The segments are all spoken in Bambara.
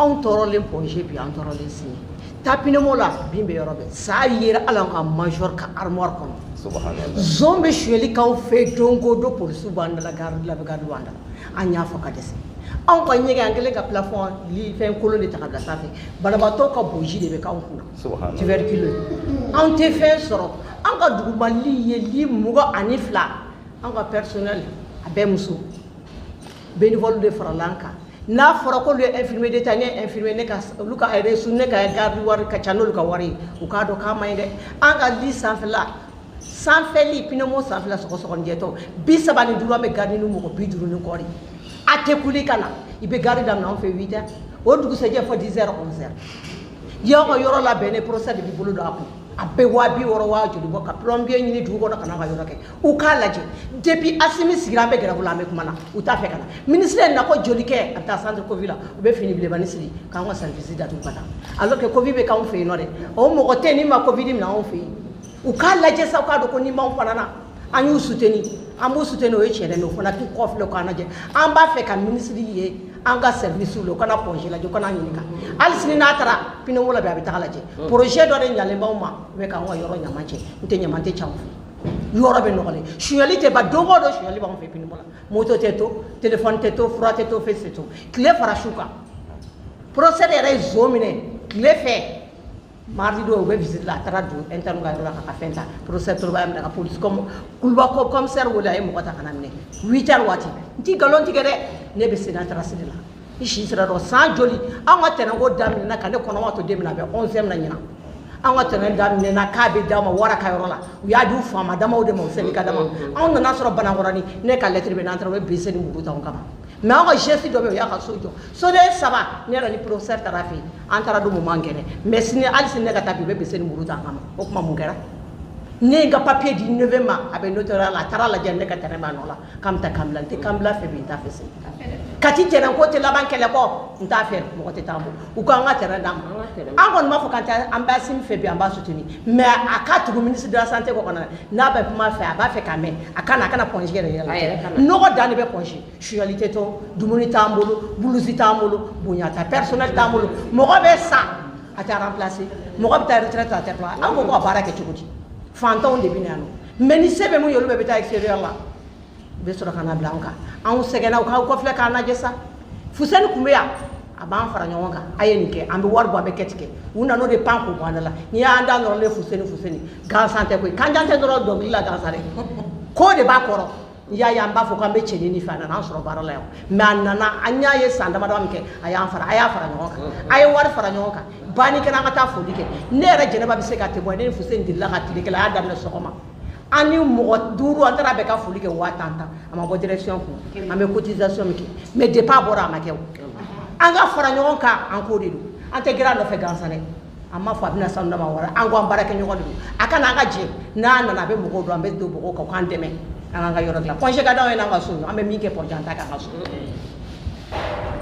Anw tɔɔrɔlen Point G bi, an tɔɔrɔlen sini. Taa pneumo la, bin bɛ yɔrɔ bɛɛ. Sa yera hali an ka major ka armoire kɔnɔ. Zon bɛ sonyali k'anw fɛ don o don, polisiw b'an da la, garde la, garde b'an da la. An y'a fɔ ka dɛsɛ. Anw ka ɲɛgɛn, an kɛlen ka plafond li fɛn kolon de ta ka bila sanfɛ. Banabaatɔ ka boji de bɛ k'anw kunna, tuberculeux. Anw tɛ fɛn sɔrɔ. An ka duguma lit ye lit 22. An ka personnel a bɛɛ muso, bénévole de farala an kan. N'a fɔra k'olu ye infirmier d'état, ne ye infirmier, ne ka olu ka ressources, ne ka garde wari ka ca n'olu ka wari ye. U k'a dɔn k'a man ɲi dɛ. An ka lit sanfɛla, sanfɛ lit, pneumo sanfɛla, sɔgɔsɔgɔnijɛtɔ 35, an bɛ garde ni mɔgɔ 50 ni kɔ de. A tɛ kuli ka na, i bɛ garde daminɛ anw fɛ 8 heures, o dugusɛjɛ fɔ 10 heures, 11 heures. Y'aw ka yɔrɔ labɛnnen, professeur de b'i bolo don a kun, a bɛ 60 000, waa joli bɔ ka plombier ɲini dugu kɔnɔ ka n'a ka yɔrɔ kɛ. U k'a lajɛ, depuis Asimi sigira, an bɛ grève la, an bɛ kuma na, u t'a fɛ ka na. Ministre ye na ko joli kɛ, a bɛ taa centre Covid la, u bɛ fini bilenmanin siri k'an ka service datugu ka taa, alors que Covid bɛ k'anw fɛ yen nɔ dɛ. O mɔgɔ tɛ ni ma Covid minɛ anw fɛ yen. U k'a lajɛ sa, u k'a dɔn ko ni m'anw fana na, an y'u soutenir, an b'u soutenir, o ye tiɲɛ dɛ, mais o fana k'u kɔfilɛ k'an lajɛ. An b'a fɛ ka ministre ye an ka service la, u kana congé lajɛ, u kana ɲininka. Hali sini n'a taara pneumo la bi, a bɛ taga lajɛ. Projet dɔ de ɲalen b'anw ma, u bɛ k'anw ka yɔrɔ ɲaman cɛ. N tɛ ɲaman tɛ cɛ anw fɛ, yɔrɔ bɛ nɔgɔlen, sonyali tɛ ban. Don o don sonyali b'anw fɛ pneumo la. Moto tɛ to, téléphone tɛ to, fura tɛ to, fosi tɛ to, tile fara su kan. Professeur yɛrɛ ye zon minɛ tile fɛ mardi don, u bɛ visite la, a taara don interne ka yɔrɔ la ka fɛn ta. Professeur Toloba y'a minɛ ka police comme Kuluba commissaire wele, a ye mɔgɔ ta ka na minɛ 8 heures waati. N ti nkalon tigɛ dɛ, ne bɛ Sénatrasi de la. I si sera dɔn san joli? Anw ka terrain ko daminɛna ka ne kɔnɔma to den min na, a bɛ 11e na ɲinan. Anw ka terrain daminɛna k'a bɛ d'aw ma wara ka yɔrɔ la, u y'a di u faama damaw de ma, o syndicat dama. Anw nana sɔrɔ Banankɔrɔni, ne ka lettre bɛ n'an taara, u bɛ bese ni muru ta anw kama. Mais anw ka geste dɔ bɛ yen, u y'a ka so jɔ, soden saba. Ne yɛrɛ ni professeur taara fɛ yen, an taara don mun kɛnɛ. Mais sini, hali sini ne ka taa bi, u bɛ bese ni muru ta an kama. O tuma mun kɛra? Ne ye n ka papier di neveu ma, a bɛ notariat la, a taara lajɛ, ne ka terrain b'a nɔ la, k'an bɛ taa kan bila. N tɛ kan bila fɛ bi, n t'a fɛ sini. Kati terrain ko tɛ laban kɛlɛ kɔ, n t'a fɛ mɔgɔ tɛ taa bɔ. U k'an ka terrain d'an ma. An kɔni b'a fɔ k'an tɛ, an b'a Asimi fɛ bi, an b'a soutenir, mais a ka tugu ministre de la Santé kɔ ka na. N'a bɛ kuma fɛ, a b'a fɛ k'a mɛn, a ka na, a kana Point G yɛrɛ yɛrɛ la. Nɔgɔ dan de bɛ Point G, sonyali tɛ to, dumuni t'an bolo, blouse t'an bolo, bonya ta, personnel t'an bolo. Mɔgɔ bɛ sa, a tɛ remplacer, mɔgɔ bɛ taa retraite, a tɛ remplacer. An ko ka baara kɛ cogo di? Fantanw de bɛ na yan nɔ, mais ni se bɛ mun ye, olu bɛɛ bɛ taa extérieur la, u bɛ sɔrɔ ka na bila an kan. Anw sɛgɛnna, u k'aw kɔfilɛ k'an lajɛ sa. Fuseni kun bɛ yan, a b'an fara ɲɔgɔn kan, a ye nin kɛ, an bɛ wari bɔ, an bɛ kɛ tigɛ. U nan'o de pan k'o bɔ an da la. N'i y'an da nɔrɔlen Fuseni, Fuseni gansan tɛ koyi, kanjan tɛ nɔrɔ dɔnkili la gansan dɛ, ko de b'a kɔrɔ. N'i y'a ye an b'a fɔ k'an bɛ cɛnin nin fɛ, a nana an sɔrɔ baara la yan, mais a nana, an y'a ye san dama dama min kɛ, a y'an fara, a y'a fara ɲɔgɔn kan, a ye wari fara ɲɔgɔn kan, banni kɛra, an ka taa foli kɛ. Ne yɛrɛ Jɛnɛba bɛ se ka témoin, ne ni Fuseni delila ka tile kelen, a y'a daminɛ sɔgɔma, an ni mɔgɔ duuru, an taara bɛɛ ka foli kɛ 10 000 tan. A ma bɔ direction kun, an bɛ cotisation min kɛ, mais depuis a bɔra, a ma kɛ. O an ka fara ɲɔgɔn kan, an k'o de don. An tɛ gɛrɛ a nɔfɛ gansan dɛ, an m'a fɔ a bɛna sanu d'a ma wari, an ko an baarakɛ ɲɔgɔn de don. A ka na, an ka jɛ, n'a nana, a bɛ mɔgɔw dɔn, an bɛ don mɔgɔw kan, k'an dɛmɛ, an k'an ka yɔrɔ dilan. Point G ka d'anw ye n'an ka so, an bɛ min kɛ Point G, an t'a kɛ an ka so.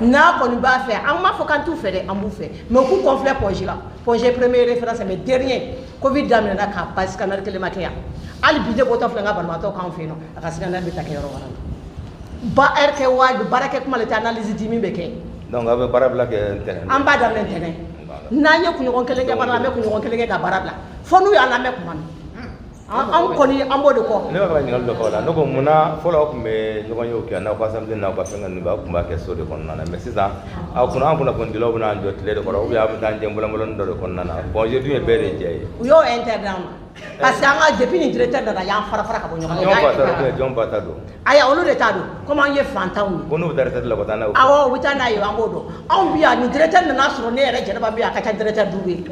N'a kɔni b'a fɛ, an m'a fɔ k'an t'u fɛ dɛ, an b'u fɛ, mais u k'u kɔnfilɛ Point G la. Point G première référence, mais dernier Covid daminɛna k'a ba, scanner kelen ma kɛ yan. Hali bi ne bɔtɔ filɛ, n ka banabaatɔ k'anw fɛ yen nɔ, a ka scanner bɛ taa kɛ yɔrɔ wɛrɛ la. Ba heure kɛ wa baara kɛ kuma la tɛ, analyse di min bɛ kɛ. Donc aw bɛ baara bila kɛ ntɛnɛn? An b'a daminɛ ntɛnɛn. N'an ye kunɲɔgɔn kelen kɛ baara la, an bɛ kunɲɔgɔn kelen kɛ ka baara bila, fo n'u y'an lamɛn kuma min. An kɔni, an b'o de kɔ. Ne b'a fɛ ka ɲininkali dɔ k'aw la. Ne ko munna fɔlɔ aw tun bɛ ɲɔgɔn ye o kɛ n'aw ka assemblée n'aw ka fɛn ninnu bɛɛ, aw tun b'a kɛ so de kɔnɔna na, mais sisan aw kunna an kunnafonidilaw bɛna an jɔ tile de kɔrɔ, ou bien aw bɛ taa an jɛ bɔlɔn dɔ de kɔnɔna na? Bon, dun ye bɛɛ de jɛ ye. U y'o interdit an ma, parce que an ka depuis ni directeur nana, y'an fara fara ka bɔ ɲɔgɔn na. Jɔn ba ta don? Jɔn ba ta don? Ayi, olu de t'a dɔn, komi an ye fantanw ye. Ko n'u bɛ taa retraite la, ka taa n'a ye. Awɔ, u bɛ taa n'a ye, an b'o dɔn. Anw bi yan, ni directeur nana sɔrɔ, ne yɛrɛ Jɛnɛba bi yan, a ka ca directeur duuru ye.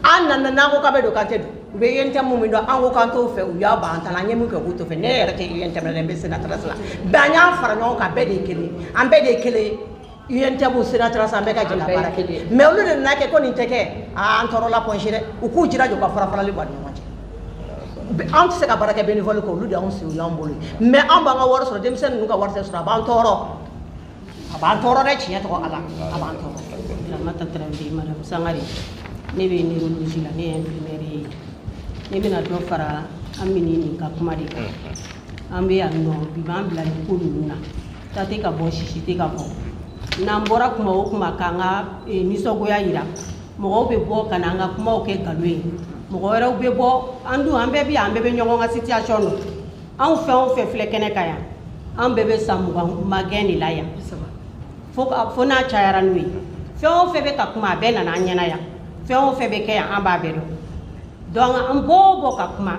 An nana n'an ko k'an bɛ don, k'an tɛ don. U bɛ UNTM min dɔn, an ko k'an t'o fɛ, u y'a ban an ta la. An ye min kɛ, k'u t'o fɛ. Ne yɛrɛ tɛ UNTM la, n bɛ Sénatrasi la, mais an y'an fara ɲɔgɔn kan, bɛɛ de ye kelen ye, an bɛɛ de ye kelen ye. UNTM, Sénatrasi, an bɛɛ ka jɛ ka baara kɛ, mais olu de nana kɛ ko nin tɛ kɛ. Aa, an tɔɔrɔla Point G dɛ. U k'u jilaja, u ka fara farali bɔ a ni ɲɔgɔn cɛ. Anw tɛ se ka baara kɛ bénévole kɔ, olu de y'anw sigi, u y'anw bolo ye, mais anw b'an ka wari sɔrɔ, denmisɛnnin ninnu ka wari tɛ sɔrɔ. A b'an tɔɔrɔ, a b'an tɔɔrɔ dɛ, tiɲɛ tɔgɔ Ala, a b'an tɔɔrɔ. Ramata Tarawele, madame Sangare, ne bɛ neurologie la, ne ye infirmière ye. Ne bɛna dɔ fara an mini nin ka kuma de kan. An bɛ yan nɔ bi, b'an bila nin ko ninnu na, ta tɛ ka bɔ, sisi tɛ ka bɔ. N'an bɔra kuma o kuma k'an ka nisɔngoya jira, mɔgɔw bɛ bɔ ka na an ka kumaw kɛ nkalon ye, mɔgɔ wɛrɛw bɛ bɔ. An dun, an bɛɛ bɛ yan, an bɛɛ bɛ ɲɔgɔn ka situation dɔn. Anw fɛn o fɛn filɛ kɛnɛ kan yan, an bɛɛ bɛ san 20 magɛn de la yan, fo n'a cayara n'o ye. Fɛn o fɛn bɛ ka kuma, a bɛɛ nana an ɲɛna yan. Fɛn o fɛn bɛ kɛ yan, an b'a bɛɛ dɔn. Donc an bɔ o bɔ ka kuma,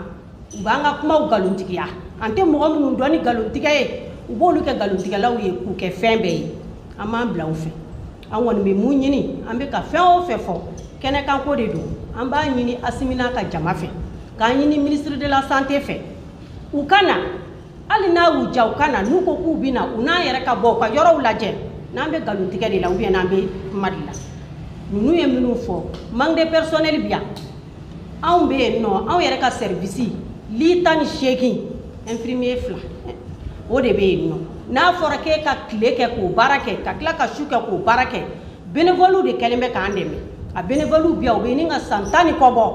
u b'an ka kumaw nkalontigiya. An tɛ mɔgɔ minnu dɔn ni nkalontigɛ ye, u b'olu kɛ nkalontigɛlaw ye k'u kɛ fɛn bɛɛ ye. An b'an bila u fɛ. An kɔni bɛ mun ɲini? An bɛ ka fɛn o fɛn fɔ, kɛnɛkanko de don. An b'a ɲini Assimi n'a ka jama fɛ, k'an ɲini ministre de la santé fɛ, u ka na. Hali n'a y'u diya, u ka na. N'u ko k'u bɛ na, u n'an yɛrɛ ka bɔ u ka yɔrɔw lajɛ, n'an bɛ nkalontigɛ de la ou bien n'an bɛ kuma de la. Ninnu ye minnu fɔ, manque de personnel bi yan. Anw bɛ yen nɔ, anw yɛrɛ ka service lit 18, infirmier 2, o de bɛ yen nɔ. N'a fɔra k'e ka tile kɛ k'o baara kɛ, ka tila ka su kɛ k'o baara kɛ, bénévole de kɛlen bɛ k'an dɛmɛ. A bénévole bi yan, u bɛ ɲini ka san 10 ni kɔ bɔ,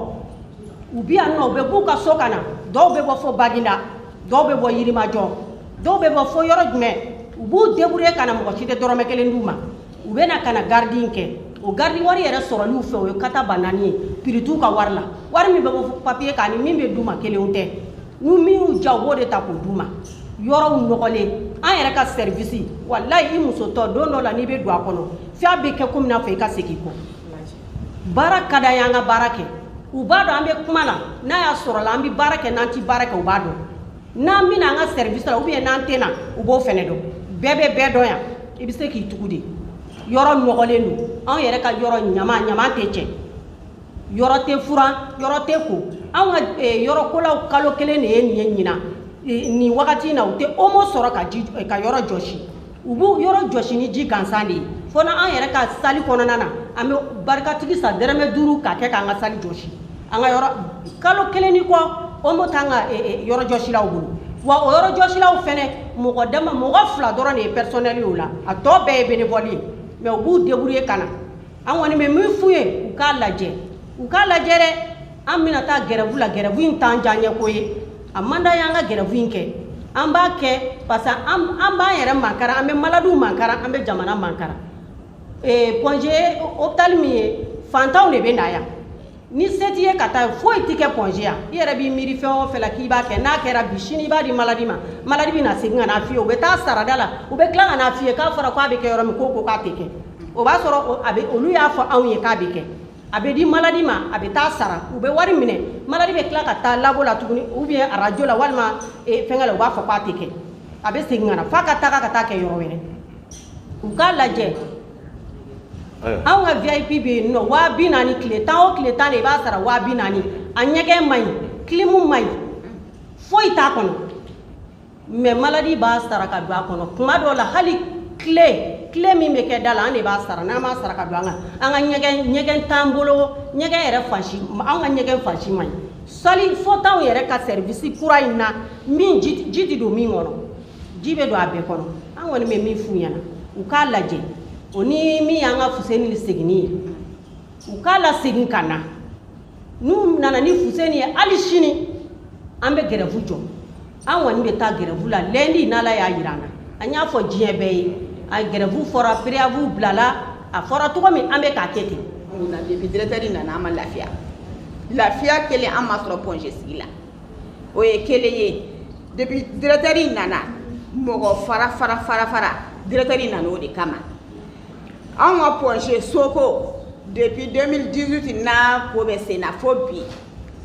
u bi yan nɔ. U bɛ b'u ka so ka na. Dɔw bɛ bɔ fo Baginda, dɔw bɛ bɔ Yirimajɔ, dɔw bɛ bɔ fo yɔrɔ jumɛn. U b'u débrouiller ka na, mɔgɔ si tɛ dɔrɔmɛ kelen d'u ma. U bɛ na ka na garde in kɛ. O garde wari yɛrɛ sɔrɔliw fɛ, o ye kata ba naani ye, prix t'u ka wari la. Wari min bɛ bɔ papier kan ani min bɛ d'u ma, kelenw tɛ. Ni min y'u diya, u b'o de ta k'o d'u ma. Yɔrɔw nɔgɔlen, an yɛrɛ ka service, walayi, i musotɔ don dɔ la, n'i bɛ don a kɔnɔ, f'a bɛ kɛ komi n'a fɔ i ka segin kɔ. Baara ka d'an ye, an ka baara kɛ. U b'a dɔn an bɛ kuma la. N'a y'a sɔrɔ la an bɛ baara kɛ, n'an tɛ baara kɛ, u b'a dɔn. N'an bɛna an ka service la ou bien n'an tɛ na, u b'o fɛnɛ dɔn. Bɛɛ bɛ bɛɛ dɔn yan. I bɛ se k'i tugu de. Yɔrɔ nɔgɔlen don. Anw yɛrɛ ka yɔrɔ, ɲama ɲama tɛ cɛ, yɔrɔ tɛ furan, yɔrɔ tɛ ko. Anw ka yɔrɔ kolaw, kalo kelen de ye nin ye ɲinan nin wagati in na. U tɛ omo sɔrɔ ka ji ka yɔrɔ jɔsi. U b'u yɔrɔ jɔsi ni ji gansan de ye. Fo na an yɛrɛ ka salle kɔnɔna na, an bɛ barikatigi san dɔrɔmɛ 5 k'a kɛ k'an ka salle jɔsi. An ka yɔrɔ, kalo kelen ni kɔ, omo t'an ka yɔrɔ jɔsilaw bolo. Wa o yɔrɔ jɔsilaw fɛnɛ, mɔgɔ dama, mɔgɔ 2 dɔrɔn de ye personnel ye o la, a tɔ bɛɛ ye bénévole ye. Mais u b'u débrouiller ka na. An kɔni bɛ min f'u ye, u k'a lajɛ, u k'a lajɛ dɛ. An bɛna taa grève la. Grève in t'an diyaɲɛ ko ye. A man d'an ye an ka grève in kɛ. An b'a kɛ parce que an b'an yɛrɛ mankara, an bɛ maladiw mankara, an bɛ jamana mankara. Point G hôpital min ye, fantanw de bɛ na yan. Ni se t'i ye ka taa, foyi tɛ kɛ Point G yan. I yɛrɛ b'i miiri fɛn o fɛn la k'i b'a kɛ, n'a kɛra bi, sini i b'a di maladi ma, maladi bɛ na segin ka n'a f'i ye. U bɛ taa sarada la, u bɛ tila ka n'a f'i ye k'a fɔra k'a bɛ kɛ yɔrɔ min, k'o ko k'a tɛ kɛ. O b'a sɔrɔ a bɛ olu y'a fɔ anw ye k'a bɛ kɛ. A bɛ di maladi ma, a bɛ taa sara, u bɛ wari minɛ. Maladi bɛ tila ka taa labo la tuguni, ou bien arajo la, walima fɛnkɛ la, u b'a fɔ k'a tɛ kɛ. A bɛ segin ka na f'a ka taga ka taa kɛ yɔrɔ wɛrɛ. U k'a lajɛ. Anw ka VIP bɛ yen nɔ, 40 000, tile 10 o tile 10 de i b'a sara 40 000. A ɲɛgɛn man ɲi, clim man ɲi, foyi t'a kɔnɔ. Mais maladi b'a sara ka don a kɔnɔ. Kuma dɔw la, hali clé min bɛ kɛ da la, an de b'a sara. N'an m'a sara ka don, an ka ɲɛgɛn t'an bolo. Ɲɛgɛn yɛrɛ fan si, anw ka ɲɛgɛn fan si man ɲi. Sali fo t'anw yɛrɛ ka service kura in na, min ji ti don min kɔnɔ, ji bɛ don a bɛɛ kɔnɔ. An kɔni bɛ min f'u ɲɛna, u k'a lajɛ. O ni min y'an ka Fuseni seginni ye, u k'a lasegin ka na. N'u nana ni Fuseni ye, hali sini an bɛ grève jɔ. An kɔni bɛ taa grève la lundi, n'Ala y'a jira an na. An y'a fɔ diɲɛ bɛɛ ye, a grève fɔra, préavis bilala. A fɔra cogo min, an bɛ k'a kɛ ten. Munna depuis directeur nana, an ma lafiya? Lafiya kelen an ma sɔrɔ Point G sigi la, o ye kelen ye. Depuis directeur nana, mɔgɔ fara fara fara fara, directeur nana o de kama. Anw ka Point G soko, depuis 2018 n'a ko bɛ sen na fo bi,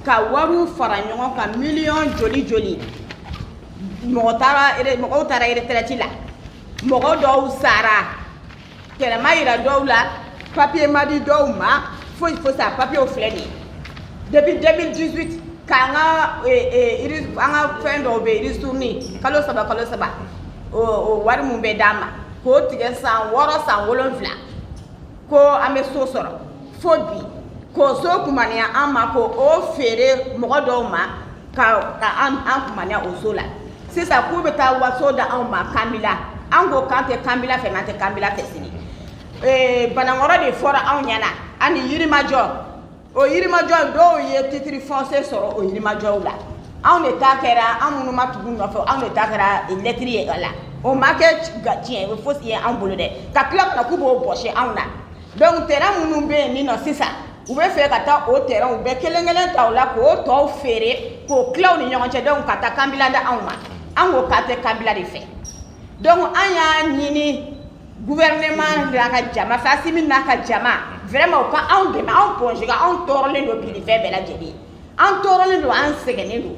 ka wariw fara ɲɔgɔn kan, miliyɔn joli joli. Mɔgɔ taara, mɔgɔw taara retraite la, mɔgɔ dɔw sara, kɛlɛ ma yira dɔw la, papier ma di dɔw ma, foyi foyi. Sa papier filɛ nin ye depuis 2018. K'an ka an ka fɛn dɔw bɛ yen, ristourne, kalo saba kalo saba, o wari mun bɛ d'an ma, k'o tigɛ san 6, san 7, ko an bɛ so sɔrɔ. Fo bi, k'o so kumaniya an ma, k'o o feere mɔgɔ dɔw ma, ka an kumaniya o so la. Sisan k'u bɛ taa waso da anw ma Kanbila. An ko k'an tɛ Kanbila fɛ, n'an tɛ Kanbila fɛ sini. Banankɔrɔ de fɔra anw ɲɛna ani Yirimajɔ. O Yirimajɔ, dɔw ye titre foncier sɔrɔ o Yirimajɔw la. Anw de ta kɛra, an minnu ma tugu nɔfɛ, anw de ta kɛra lettre ye a la. O ma kɛ tiɲɛ fosi ye an bolo dɛ, ka tila ka na k'u b'o bɔsi anw na. Donc terrain minnu bɛ yen nin nɔ sisan, u bɛ fɛ ka taa o terrain bɛɛ kelen kelen ta o la k'o tɔw feere k'o tila u ni ɲɔgɔn cɛ. Donc ka taa kanbila di anw ma, an ko k'an tɛ kanbila de fɛ. Donc an y'a ɲini gouvernement n'a ka jama fɛ, Asimi n'a ka jama, vraiment u ka anw dɛmɛ. Anw Point G ka, anw tɔɔrɔlen don bi ni fɛn bɛɛ lajɛlen, an tɔɔrɔlen don, an sɛgɛnnen don.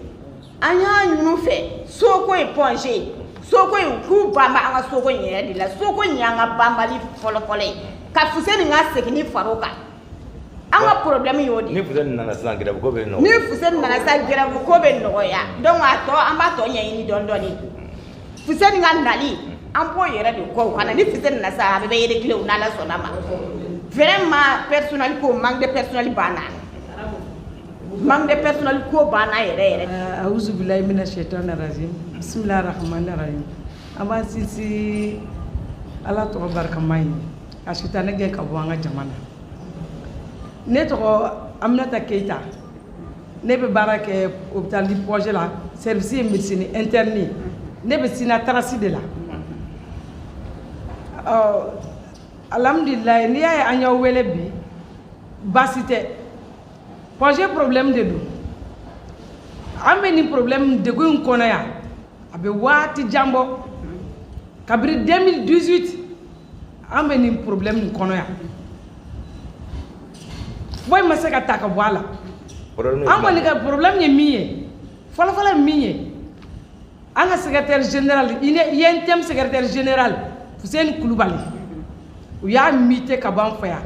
An y'a ɲini fɛ soko ye, Point G soko in, k'u banba an ka soko in yɛrɛ de la. Soko in y'an ka banbali fɔlɔfɔlɔ ye ka Fuseni ka seginni far'o kan. An ka problème y'o de ye. Ni Fuseni nana sisan, grève ko bɛ nɔgɔya. Ni Fuseni nana sisan, grève ko bɛ nɔgɔya. Donc a tɔ, an b'a tɔ ɲɛɲini dɔɔni dɔɔni. Fuseni ka nali, an b'o yɛrɛ de kɔ o ka na. Ni Fuseni nana sisan, a bɛɛ bɛ réglé o, n'Ala sɔnna ma. Vraiment, personnel ko, manque de personnel banna, manque de personnel ko banna yɛrɛ yɛrɛ. Auzu billahi mina shaitani rajim, bisimilahi rahmani rahim. An b'an sinsin Ala tɔgɔ barikama ye ka sitanɛ gɛn ka bɔ an ka jama na. Ne tɔgɔ Aminata Keyita, ne bɛ baara kɛ hôpital du Point G la, service ye médecine interne. Ne bɛ Sina Tarasi de la. Ɔ, alhamdulilayi, n'i y'a ye an y'aw wele bi, baasi tɛ. Point G problème de don. An bɛ nin problème degun in kɔnɔ yan, a bɛ waati jan bɔ. Kabini 2018 an bɛ nin problème nin kɔnɔ yan, foyi ma se ka ta ka bɔ a la. An kɔni ka problème ye min ye, fɔlɔfɔlɔ ye min ye, an ka secrétaire général, UNTM secrétaire général Fuseni Kulubali, u y'a muté ka bɔ an fɛ yan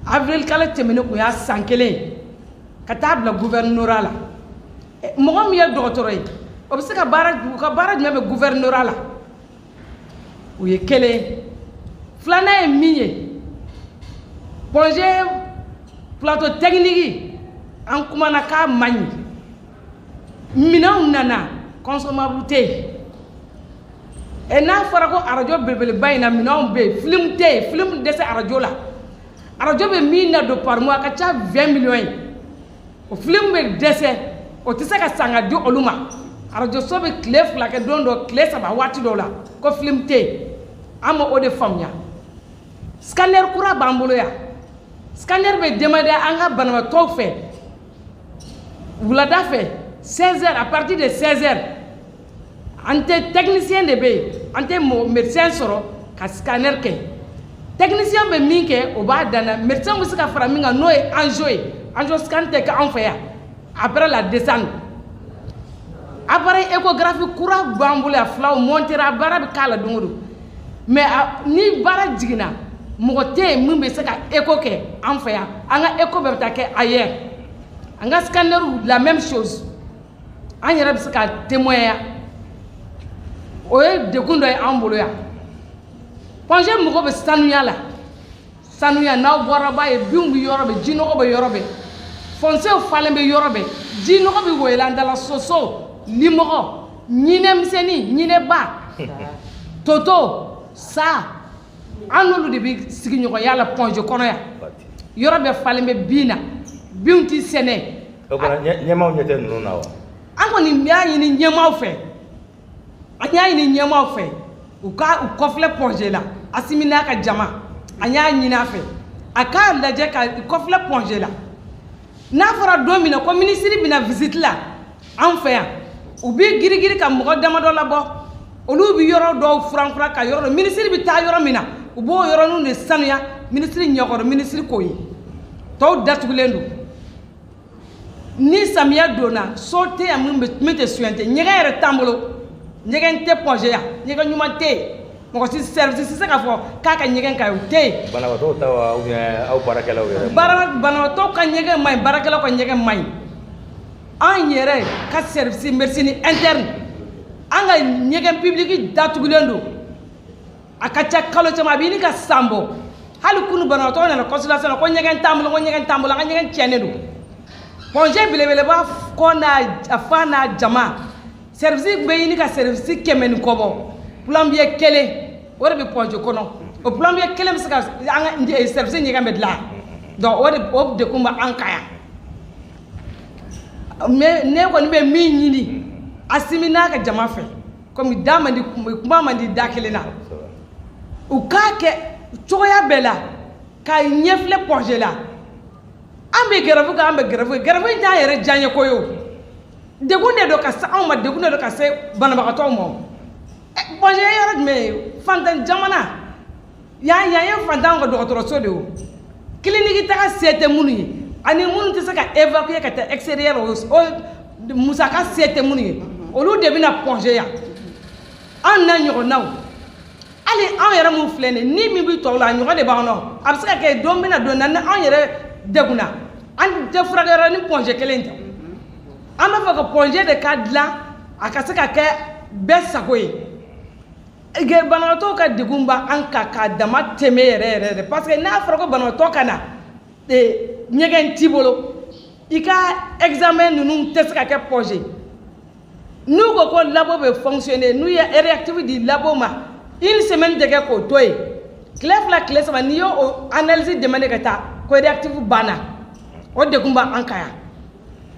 avril kalo tɛmɛnen, kun y'a san kelen ye, ka taa bila gouvernorat la. Mɔgɔ min ye dɔgɔtɔrɔ ye, o bɛ se ka baara, u ka baara jumɛn bɛ gouvernorat la? O ye kelen ye. Filanan ye min ye, Point G plateau technique, an kumana k'a man ɲi, minɛnw nana, consommable tɛ yen. Ɛ, n'a fɔra ko arajo belebeleba in na, minɛnw bɛ yen, film tɛ yen, film dɛsɛ arajo la. Arajo bɛ min na don par mois, a ka ca 20 millions ye. O film bɛ dɛsɛ, o tɛ se ka san ka di olu ma. Arajo so bɛ tile 2 kɛ don dɔ, tile 3 waati dɔw la, ko film tɛ yen. An ma o de faamuya. Scanner kura b'an bolo yan, scanner bɛ demander an ka banabaatɔw fɛ wulada fɛ 16 heures, à partir de 16 heures. An tɛ technicien de bɛ yen, an tɛ médecin sɔrɔ ka scanner kɛ. Technicien bɛ min kɛ, o b'a dan na. Médecin bɛ se ka fara min kan, n'o ye angio ye. Angio scan tɛ kɛ anw fɛ yan. Après la descente, appareil échographie kura b'an bolo yan, filaw monter a baara bɛ k'a la don o don. Mais ni baara jiginna, mɔgɔ tɛ yen min bɛ se ka écho kɛ an fɛ yan. An ka écho bɛɛ bɛ taa kɛ ailleurs. An ka scanner, la même chose. An yɛrɛ bɛ se ka témoigner, o ye degun dɔ ye an bolo yan. Point G mɔgɔ bɛ sanuya la, sanuya. N'aw bɔra b'a ye, binw bɛ yɔrɔ bɛɛ, jinɔgɔ bɛ yɔrɔ bɛɛ, fossé falen bɛ yɔrɔ bɛɛ, jinɔgɔ bɛ woyɛlɛ an da la. Soso, limɔgɔ, ɲinɛ misɛnnin, ɲinɛba, toto, sa, an n'olu de bɛ sigiɲɔgɔnya la Point G kɔnɔ yan. Yɔrɔ bɛɛ falen bɛ bin na, binw ti sɛnɛ. O kɔnɔ, ɲɛmaaw ɲɛ tɛ ninnu na wa? An kɔni y'a ɲini ɲɛmaaw fɛ, an y'a ɲini ɲɛmaaw fɛ u ka u kɔfilɛ Point G la. Asimi n'a ka jama, an y'a ɲini a fɛ a k'a lajɛ ka kɔfilɛ Point G la. N'a fɔra don min na ko minisiri bɛna visite la an fɛ yan, u bɛ girigiri ka mɔgɔ damadɔ labɔ, olu bɛ yɔrɔ dɔw furan furan ka yɔrɔ dɔ, minisiri bɛ taa yɔrɔ min na, u b'o yɔrɔninw de sanuya minisiri ɲɛkɔrɔ. Minisiri k'o ye, tɔw datugulen don. Ni samiya donna, so tɛ yan min bɛ min tɛ suɲɛ tɛ. Ɲɛgɛn yɛrɛ t'an bolo, ɲɛgɛn tɛ Point G yan, ɲɛgɛn ɲuman tɛ yen. Mɔgɔ si service tɛ se k'a fɔ k'a ka ɲɛgɛn ka ɲi, o tɛ yen. Banabaatɔw ta wa, ou bien aw baarakɛlaw yɛrɛ? Baara, banabaatɔw ka ɲɛgɛn man ɲi, baarakɛlaw ka ɲɛgɛn man ɲi. An yɛrɛ ka service médecine interne, an ka ɲɛgɛn public datugulen don, a ka ca kalo caman, a bɛ ɲini ka san bɔ. Hali kunu, banabaatɔ nana consultation na ko ɲɛgɛn t'an bolo, ko ɲɛgɛn t'an bolo, an ka ɲɛgɛn tiɲɛnen don. Point G belebeleba kɔ n'a fa n'a jama, service bɛ ɲini ka service 100 ni kɔ bɔ. Plombier kelen o de bɛ Point G kɔnɔ. O plombier kelen bɛ se ka an ka service ɲɛgɛn bɛ dilan. Donc o de, o degun bɛ an kan yan. Mais ne kɔni bɛ min ɲini Asimi n'a ka jama fɛ, Komi da man di, kuma man di da kelen na. U k'a kɛ cogoya bɛɛ la ka ɲɛfilɛ Point G la. An bɛ grève kɛ, an bɛ grève kɛ, grève in t'an yɛrɛ diyaɲɛ ko ye o. Degun de don ka se anw ma, degun de don ka se banabagatɔw ma. Point G ye yɔrɔ jumɛn ye? Fantan jamana yan, yan ye fantanw ka dɔgɔtɔrɔso de ye o. Clinique taga se tɛ minnu ye, ani minnu tɛ se ka évacuer ka taa extérieur, o musaka se tɛ minnu ye, olu de bɛna Point G yan. An n'a ɲɔgɔnnaw, hali anw yɛrɛ mun filɛ nin ye, ni min bɛ tɔw la, a ɲɔgɔn de b'anw na. A bɛ se ka kɛ don bɛna don na ni anw yɛrɛ degunna, an tɛ furakɛyɔrɔ ni Point G kelen tɛ. An b'a fɛ ka Point G de ka dilan, a ka se ka kɛ bɛɛ sago ye. Banabaatɔw ka degun b'an kan k'a dama tɛmɛ yɛrɛ yɛrɛ yɛrɛ, parce que n'a fɔra ko banabaatɔ ka na, ɲɛgɛn t'i bolo, i ka examen ninnu tɛ se ka kɛ Point G. N'u ko ko labo bɛ fonctionner, n'u ye réactif di labo ma, une semaine tɛ kɛ k'o to yen, tile 2, tile 3, n'i y'o analyse demandé ka taa, ko réactif banna. O degun b'an kan yan.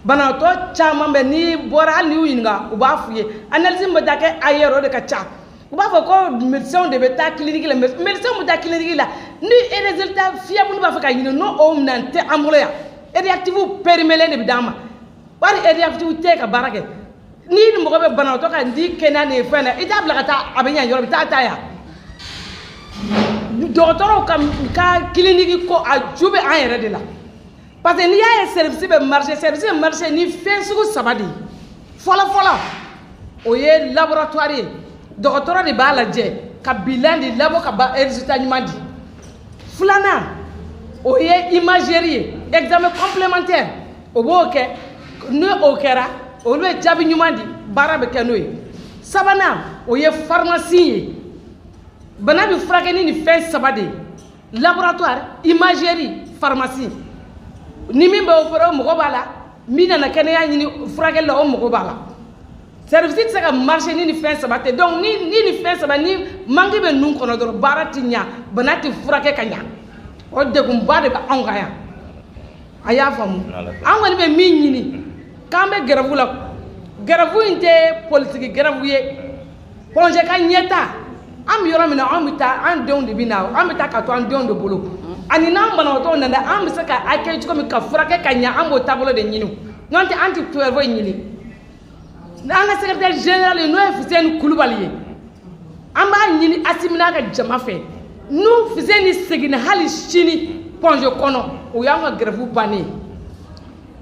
Banabaatɔ caman bɛ, n'i bɔra, hali n'i y'u ɲininka, u b'a f'u ye analyse min bɛ taa kɛ ailleurs, o de ka ca. U b'a fɔ ko médecins de bɛ taa clinique la, médecins bɛ taa clinique la ni résultat fiable b'a fɛ ka ɲini, n'o o minɛn tɛ an bolo yan. Réactif périmé de bɛ d'an ma, wari réactif tɛ ka baara kɛ. Ni ni mɔgɔ bɛ banabaatɔ ka di kɛnɛya ni fɛn na, i t'a bila ka taa, a bɛ ɲɛ yɔrɔ, i bɛ taa ta yan. Dɔgɔtɔrɔw ka clinique ko, a ju bɛ an yɛrɛ de la, parce que n'i y'a ye service bɛ marcher, service bɛ marcher ni fɛn sugu saba de ye. Fɔlɔ fɔlɔ, o ye laboratoire ye. Dɔgɔtɔrɔ de b'a lajɛ ka bilan di labo ka ba résultat ɲuman di. Filanan, o ye imagerie ye, examen complémentaire, o b'o kɛ. Ni o kɛra, olu bɛ jaabi ɲuman di, baara bɛ kɛ n'o ye. Sabanan, o ye pharmacie ye. Bana bɛ furakɛ ni nin fɛn saba de ye: laboratoire, imagerie, pharmacie. Ni min bɛ opéré, o mɔgɔ b'a la. Min nana kɛnɛya ɲini furakɛli la, o mɔgɔ b'a la. Service tɛ se ka marcher ni nin fɛn saba tɛ. Donc ni nin fɛn saba ni manque bɛ ninnu kɔnɔ dɔrɔn, baara tɛ ɲa, bana tɛ furakɛ ka ɲa. O degunba de bɛ anw kan yan. A y'a faamu? An kɔni bɛ min ɲini, k'an bɛ grève la, grève in tɛ politique grève ye. Point G ka ɲɛta, an bɛ yɔrɔ min na, an bɛ taa, an denw de bɛ na, an bɛ taa ka to an denw de bolo. Ani n'an banabaatɔw nana, an bɛ se ka accueillir cogo min ka furakɛ ka ɲa, an b'o taabolo de ɲini. N'o tɛ, an tɛ foyi ɲini. N'an ka secrétaire général ye, n'o ye Fuseni Kulubali ye, an b'a ɲini Asimi n'a ka jama fɛ, n'u Fuseni seginna hali sini Point G kɔnɔ, o y'an ka grève bannen ye.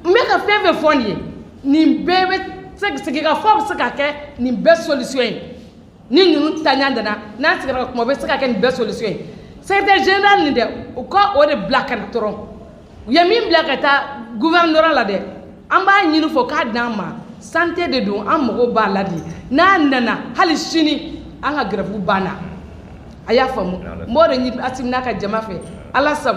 N bɛ ka fɛn fɛn fɔ nin ye, nin bɛɛ bɛ segin ka fɔ, bɛ se ka kɛ nin bɛɛ solution ye. Ni ninnu taɲa nana, n'an sigira ka kuma, o bɛ se ka kɛ nin bɛɛ solution ye. Secrétaire général nin dɛ, u ka o de bila ka na dɔrɔn. U ye min bila ka taa gouvernorat la dɛ, an b'a ɲini fɔ k'a d'an ma. Santé de don, an mago b'a la de. N'a nana hali sini, an ka grève banna. A y'a faamu? N b'o de ɲini Asimi n'a ka jama fɛ. Ala sago.